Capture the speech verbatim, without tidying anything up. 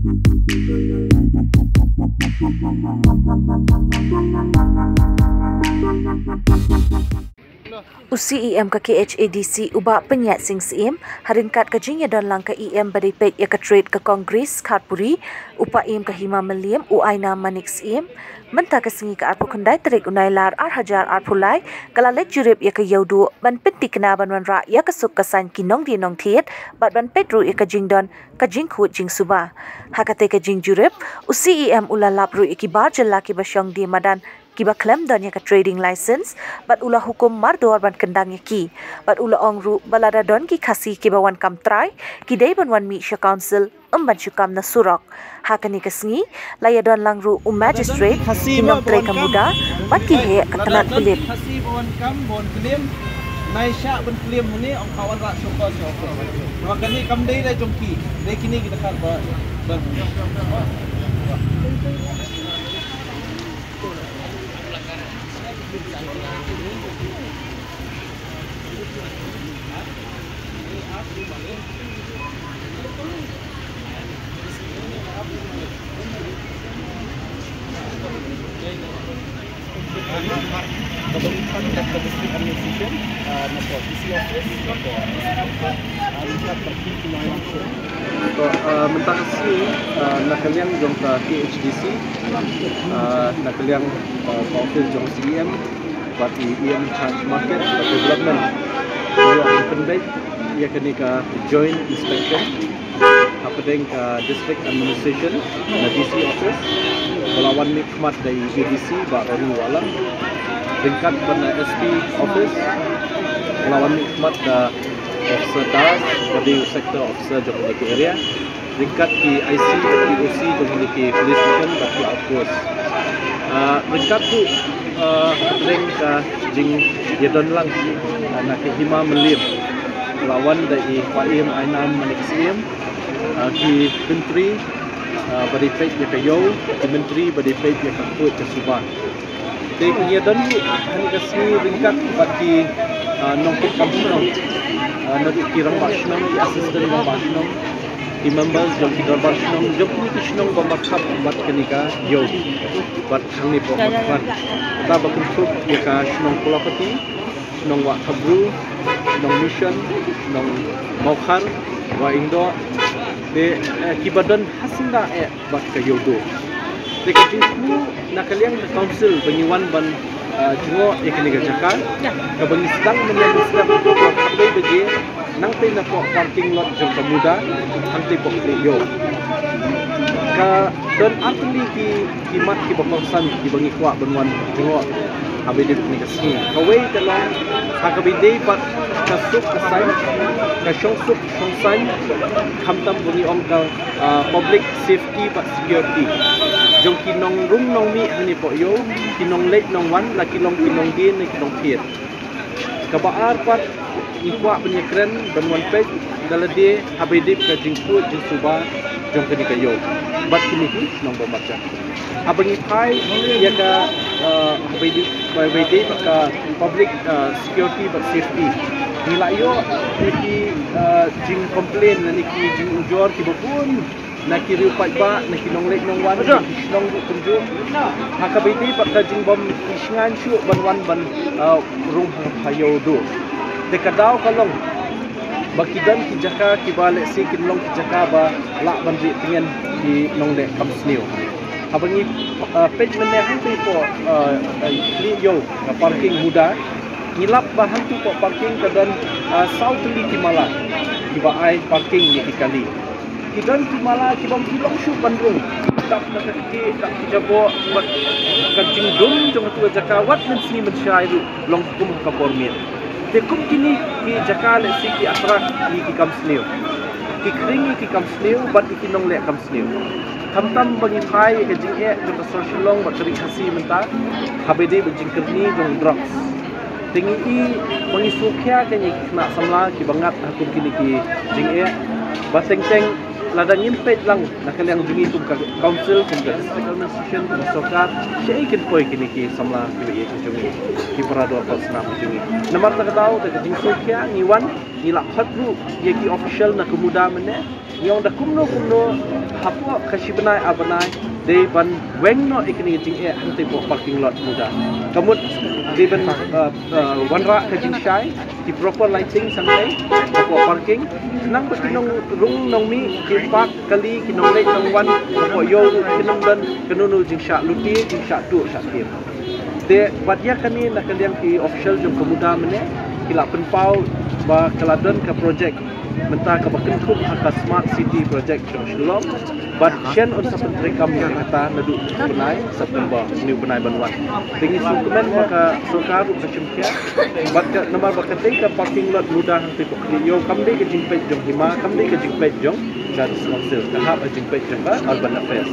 U C E M ka K H A D C u Bah Pynïaid Sing Syiem, ha ryngkat ka jingïadonlang ka E M ba dei peit ïa ka trade ka Congress Kharpuri, u Paiem ka Hima Mylliem, u Ainam Manik Syiem, mynta ka sngi ka arphew khyndai tarik u Nailar ar hajar arphew lai, ka la leit jurip ïa ka Ïewduh ban pynthikna ban wanrah ïa ka suk ka saiñ ki nongdie nongthied, bad ban peit ruh ïa ka jingdon ka jingkhuid jingsuba. Ha katei ka jingjurip, u C E M u la lap ruh ïa ki bar jylla kiba shong die madan kiba khlem don ïa ka trading license, bad u la hukum mardor ban kyndang ïa ki, bad u la ong ruh ba lada don ki Khasi kiba wan kam trai, ki dei ban wan mih sha council, ym ban shu kam na surok. Ha kane ka sngi, la ïadonlang ruh u magistrate, ki nongtrei ka MUDA, bad ki heh ka tnat pulit. Khasi ba wan kam, ba wan claim, nai shah ban claim hangne, ong ka wanrah shuh ka shuh. Namar kane kam dei da jong ki, dei kine ki dkhar ba, ba. Ka bang i pan kat ka district administration, ah, na ka D C office, na ka, ah, na ka parking ki nai langsung. Ka, ah, mynta ka sngi, ah, na ka liang jong ka K H D C, ah, na ka liang, ah, ka office jong C E M, bad i E M in charge market bad development. Ïa ka pynbeit ïa kane ka joint inspection hapdeng ka district administration na D C office. Ba la wan mih khmat da i A D C Bah Ronnie Wahlang, ryngkat bad na S P office. Ba la wan mih khmat da Officer Das, ba dei u sector officer jong kane ka area, ryngkat ki I C bad ki O C jong kine ki police station bad ki outpost. Ah, ryngkat ruh, ah, hapdeng ka jingïadonlang, ah, na ka Hima Mylliem, la wan da i Paiem Ainam Manik Syiem, ah, ki myntri, ah, ba dei peit ïa ka ïew, ki myntri ba dei peit ïa ka khuid ka suba. Te ki ïadon ruh ha kane ka sngi ryngkat bad ki, ah, nongkit kam shnong, ah, naduh ki rangbah shnong, ki assistant rangbah shnong, ki members jong ki dorbar shnong jong kine ki shnong ba markhap bad kane ka ïew. Bad hangne hapoh Mawkyrwat, kata ba kynthup ïa ka shnong Pulakati, shnong Wahthapbru, shnong Mission, shnong Mawkhar, Wahingdoh, te, eh, kiba don ha syndah eh bad ka Ïewduh. Te ka jingthmu na ka liang ka council ba ngi wan ban, ah, jngoh ïa kane ka jaka, kaba ngi sdang mynne, ngi sdang mynne khatlai baje, nangtei napoh parking lot jong ka MUDA, hangtei hapoh Khlieh Ïew. Ka don artylli ki, ki mat kiba kongsan kiba ngi kwah ban wan jngoh haba ïadei bad kane ka sngi. Kawei ka long ha kaba ïadei bad ka suk ka saiñ, ka shongsuk shongsaiñ, khamtam ba ngi ong ka, ah, public safety bad security jong ki nongrung nongmih hangne hapoh Ïew, ki nongleit nongwan, la ki long ki nongdie ne ki nongthied. Kaba ar pat, ngi kwah ban ïakren ban wan peit da lade haba ïadei bad ka jingkhuid jingsuba jong kane ka Ïew bad kine ki nongbym marjan. Haba ngi phai ïa ka, eh, haba ïadei, haba ïadei bad ka public, eh, security bad safety, ngi la ïoh ïa ki, eh, jingcomplain lane ki jingujor kiba bun na ki riew paidbah, na ki nongleit nongwan, na ki shnong ruh kumjuh. Ha kaba ïadei bad ka jingbym ïoh sngewsih shuh ban wan ban, ah, rung ha Ïewduh. Te ka daw ka long ba ki don ki jaka kiba lehse kin long ki jaka ba lah ban rieh tngen ki nongleh kam sniew. Haba ngi, ah, peit mynne hangtei hapoh, ah, Khlieh Ïew, ka parking MUDA, ngi lap ba hangtei hapoh parking ka don, ah, saw tylli ki mala kiba ai parking ïa ki kali. Ki don ki mala kibym ju long shuh ban rung. Dap na ka kti, dap ki jaboh, bad ka jingdum jong katu ka jaka wat mynsngi mynshai ruh long kum ha ka por miet. Te kum kine ki jaka lehse ki attract ïa ki kam sniew, ki khring ïa ki kam sniew bad ïa ki nongleh kam sniew. Khamtam ba ngi phai ïa ka jingeh jong ka sor Shillong bad ka ri Khasi mynta, haba ïadei bad jingkyrni jong drugs. Te ngi i ba ngi sngewkhia kein ïa ki khynnah samla kiba ngat ha kum kine ki jingeh. Ba teng teng lada ngim peit lang na ka liang jong ngi kum ka council, kum ka district administration, kum ka sorkar, shaei kin poi kine ki samla kiba ïeit ki jong ngi, ki para dorbar snam ki jong ngi. Namar kata ka daw, da ka jingsngewkhia ngi wan, ngi la khot ruh ïa ki official na ka MUDA mynne. Ngi ong da kumno kumno hapoh ka shi bnai ar bnai dei ban weng noh ïa kane ka jingeh hangtei hapoh parking lot Muda. Ka mut dei ban uh, uh, wanrah ka jingshai, ki proper lighting sangtai hapoh parking. Khnang ba ki nongrung nongmih, ki park kali, ki nongleit nongwan hapoh ïew ruh kin ym don kano kano jingshah lute, jingshah tuh shah kem. Te bad ïa kane na ka liang ki official jong ka Muda mynne ki la pynpaw ba ka la don ka project mynta kaba kynthup ha ka Smart City Project jong Shillong. Bad shen un sa pyntreikam ïa kata naduh u bnai September, une u bnai ban wan. Te ngi sngewkmen ba ka sorkar ruh ka shim khia. Bad ka namar ba katei ka parking lot Muda hangtei hapoh Khlieh Ïew kam dei ka jingpeit jong hima, kam dei ka jingpeit jong ka District Council, ka hap ka jingpeit jong ka Urban Affairs.